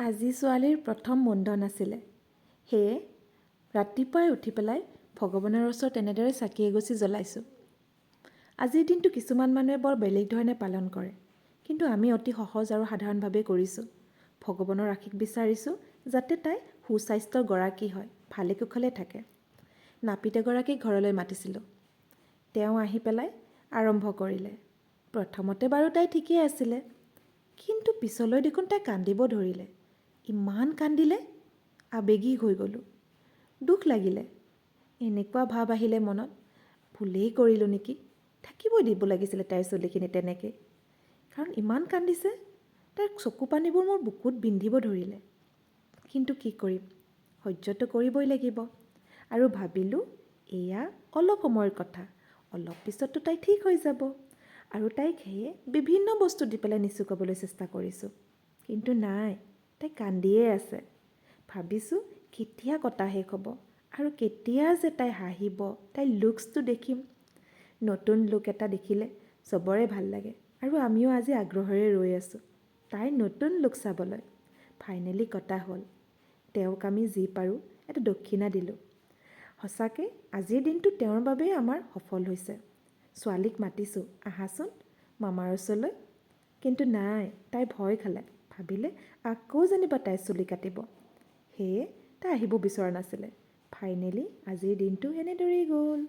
আজি ছোৱালীৰ প্ৰথম মুণ্ডন আছিলে। সেয়ে ৰাতিপুৱাই উঠি পেলাই ভগৱানৰ ওচৰত এনেদৰে চাকি এগছি জ্বলাইছোঁ। আজিৰ দিনটো কিছুমান মানুহে বৰ বেলেগ ধৰণে পালন কৰে, কিন্তু আমি অতি সহজ আৰু সাধাৰণভাৱেই কৰিছোঁ। ভগৱানৰ আশীষ বিচাৰিছোঁ যাতে তাই সুস্বাস্থ্যৰ গৰাকী হয়, ভালে কুশলে থাকে। নাপিত এগৰাকীক ঘৰলৈ মাতিছিলোঁ। তেওঁ আহি পেলাই আৰম্ভ কৰিলে। প্ৰথমতে বাৰু তাই ঠিকেই আছিলে, কিন্তু পিছলৈ দেখোন তাই কান্দিব ধৰিলে। ইমান কান্দিলে, আৱেগিক হৈ গ'লোঁ, দুখ লাগিলে। এনেকুৱা ভাৱ আহিলে মনত, ভুলেই কৰিলোঁ নেকি, থাকিবই দিব লাগিছিলে তাইৰ চুলিখিনি তেনেকৈ। কাৰণ ইমান কান্দিছে, তাইৰ চকু পানীবোৰ মোৰ বুকুত বিন্ধিব ধৰিলে। কিন্তু কি কৰিম, সহ্যটো কৰিবই লাগিব। আৰু ভাবিলোঁ এয়া অলপ সময়ৰ কথা, অলপ পিছততো তাই ঠিক হৈ যাব। আৰু তাইক সেয়ে বিভিন্ন বস্তু দি পেলাই নিচুকাবলৈ চেষ্টা কৰিছোঁ, কিন্তু নাই, তাই কান্দিয়ে আছে। ভাবিছোঁ কেতিয়া কটা শেষ হ'ব আৰু কেতিয়া যে তাই হাঁহিব, তাইৰ লুকছটো দেখিম। নতুন লুক এটা দেখিলে চবৰে ভাল লাগে আৰু আমিও আজি আগ্ৰহেৰে ৰৈ আছোঁ তাইৰ নতুন লুক চাবলৈ। ফাইনেলি কটা হ'ল। তেওঁক আমি যি পাৰোঁ এটা দক্ষিণা দিলোঁ। সঁচাকৈ আজিৰ দিনটো তেওঁৰ বাবেই আমাৰ সফল হৈছে। ছোৱালীক মাতিছোঁ, আহাচোন মামাৰ ওচৰলৈ। কিন্তু নাই, তাই ভয় খালে। ভাবিলে আকৌ যেনিবা তাইৰ চুলি কাটিব, সেয়ে তাই আহিব বিচৰা নাছিলে। ফাইনেলি আজিৰ দিনটো এনেদৰেই গ'ল।